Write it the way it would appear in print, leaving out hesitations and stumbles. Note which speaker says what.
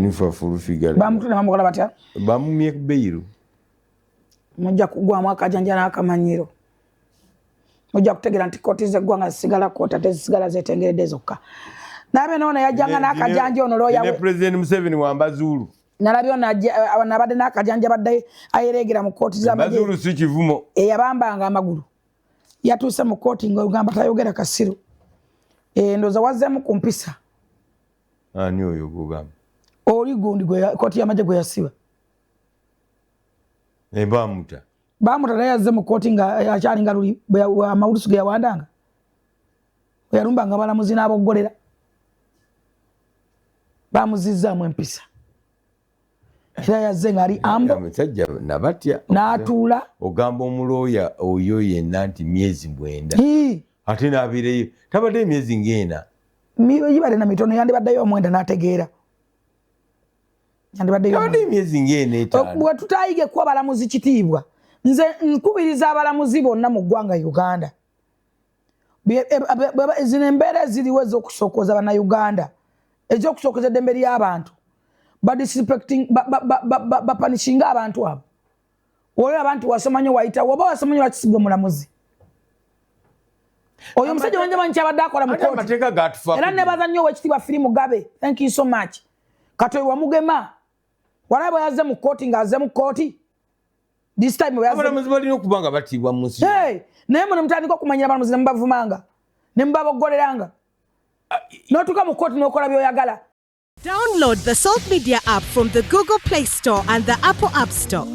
Speaker 1: Jennifer Full Figure.
Speaker 2: Bamutunda bamukola batya?
Speaker 1: Bamumye bail.
Speaker 2: Mujja kugwamu akajanja n'akamanyiro. Mujja kutegeera nti kooti z'eggwanga zisigala kooti ate zisigala zeetengeredde zokka. Naabe noono yajjanga n'akajanja ono looya
Speaker 1: we.
Speaker 2: Ne
Speaker 1: President Museveni wa Mbazuulu.
Speaker 2: Nalabye ono nabadde n'akajanja badde ayereegera mu kooti z'amagye.
Speaker 1: Mbazuulu si kivumo.
Speaker 2: Eyabambanga amagulu. Yatuuse mu kooti ng'ogamba tayogera kasiru. Ndowooza wazzeemu ku mpisa.
Speaker 1: Ani oyo gw'ogamba?
Speaker 2: Oli gundi kooti y'amagye gwe yasiba.
Speaker 1: Bamuta.
Speaker 2: Bamuta naye yazze mu kooti nga akyali nga luli amawulusu ge yawandanga. Bwe yalumbanga abalamuzi n'aboggolera. Bamuzizzaamu empisa. Era yazze ng'ali ambo.
Speaker 1: Omusajja nabatya.
Speaker 2: N'atuula.
Speaker 1: Ogamba omulooya oyo yenna nti myezi 9. Ate n'abeereyo. Tabadde emyezi ng'ena.
Speaker 2: Gibadde na mitono yandibaddeyo 9 n'ategeera.
Speaker 1: Yandibadde emyezi ng'ena 5.
Speaker 2: Bwe tutayige kuwa balamuzi kitiibwa. Nze nkubiriza abalamuzi bonna mu ggwanga Uganda. Zino embeera eziriwo ez'okusookoza bannayuganda, ez'okusookoza eddembe ly'abantu, bapanishinga abantu abo. Olaba abantu wasoma nnyo wayitawo, oba wasoma nnyo lwaki sigwe mulamuzi? Oyo omusajja wanje manyi kyabadde akola mu kooti. Era nebaza nnyo owekitiibwa Philly Mugabe. Thank you so much. Kati oyo wamugema. Walaba bwe yazze mu kooti ng'azze mu kooti. This time bwe yazze
Speaker 1: Abalamuzi balina okuba nga batiibwa mu nsi.
Speaker 2: Hey, naye muno mutandika okumanyira abalamuzi ne mubavumanga, ne mubaboggolерanga. N'otuuka mu kooti n'okola by'oyagala.
Speaker 3: Download the Salt Media app from the Google Play Store and the Apple App Store.